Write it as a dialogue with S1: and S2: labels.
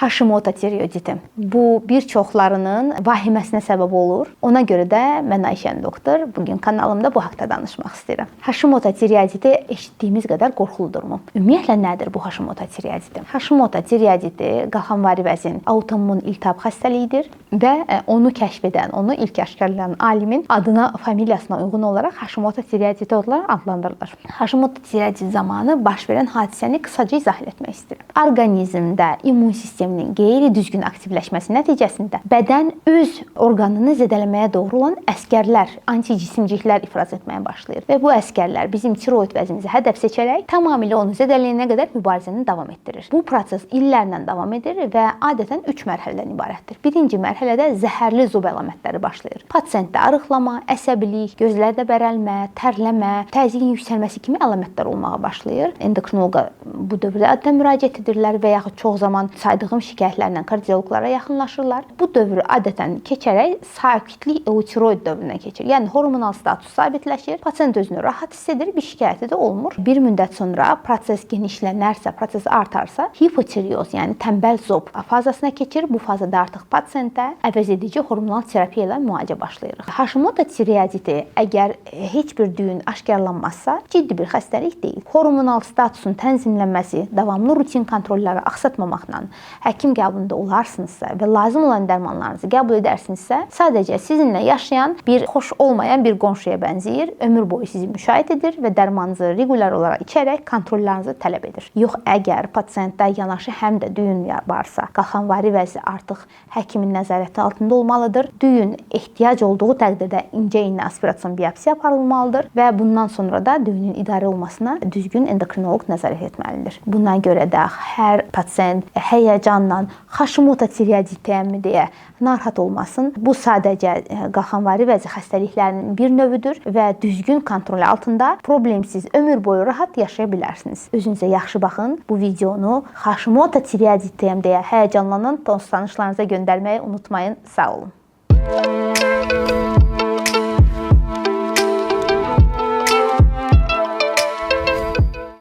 S1: Hashimoto tireoiditi. Bu bir çoxlarının vahiməsinə səbəb olur. Ona görə də mən Ayşən doktor bu gün kanalımda bu haqqda danışmaq istəyirəm. Hashimoto tireoiditi eşitdiyimiz qədər qorxuludurmu? Ümumiyyətlə nədir bu Hashimoto tireoiditi? Hashimoto tireoiditi qalxanvari vəzin autoimmun iltihab xəstəliyidir və onu kəşf edən, onu ilk aşkarlayan alimin adına, familiyasına uyğun olaraq Hashimoto tireoiditi adlandırılır. Hashimoto tireoiditi zamanı baş verən hadisəni qısaca izah etmək istəyirəm. Orqanizmdə immun sisteminin qeyri-düzgün aktivləşməsi nəticəsində bədən öz orqanını zədələməyə doğru olan əskərlər, anticisimciklər ifraz etməyə başlayır və bu əskərlər bizim tiroid vəzimizi hədəf seçərək tamamilə onu zədələyənə qədər mübarizəni davam etdirir. Bu proses illərlə davam edir və adətən 3 mərhələdən ibarətdir. Birinci mərhələdə zəhərli zob əlamətləri başlayır. Pasientdə arıqlama, əsəbilik, gözlərdə bərəlmə, tərləmə, təzyiqin yüksəlməsi kimi əlamətlər olmağa başlayır. Endokrinoloqa bu dövrdə adətən müraciət edirlər və yaxud çox zaman saydığım şikayətlərlə kardioloqlara yaxınlaşırlar. Bu dövrü adətən keçərək sakitlik eutiroid dövrünə keçir. Yəni hormonal status sabitləşir, pasient özünü rahat hiss edir, bir şikayəti də olmur. Bir müddət sonra proses genişlənərsə, proses artarsa, hipotireoz, yəni tənbəl zob fazasına keçir. Bu fazada artıq pasientə əvəzedici hormonal terapiya ilə müalicə başlayırıq. Hashimoto tireoiditi əgər heç bir düyün aşkarlanmazsa, ciddi bir xəstəlik deyil. Hormonal statusun tənzimlənməsi, davamlı rutin kontrolları axsatmamaqla həkim qəbulunda olarsınızsa və lazım olan dərmanlarınızı qəbul edərsinizsə, sadəcə sizinlə yaşayan bir xoş olmayan bir qonşuya bənzəyir, ömür boyu sizi müşayiət edir və dərmanınızı regular olaraq içərək kontrollarınızı tələb edir. Yox, əgər pasientdə yanaşı həm də düyün varsa, qalxanvari vəzi artıq həkimin nəzarəti altında olmalıdır. Düyün ehtiyac olduğu təqdirdə incə iynə aspirasiyon biopsiya aparılmalıdır və bundan sonra da düyünün idarə olmasına düzgün endokrinoloq nəzarət etməlidir. Buna görə də hər pasient həyəcanla Hashimoto tireoiditiyəmmi deyə narahat olmasın. Bu sadəcə qalxanvari vəzi xəstəliklərinin bir növüdür və düzgün kontrol altında problemsiz ömür boyu rahat yaşaya bilərsiniz. Özünüzə yaxşı baxın. Bu videonu Hashimoto tireoiditiyəm deyə həyəcanlanan dost tanışlarınıza göndərməyi unutmayın. Sağ olun.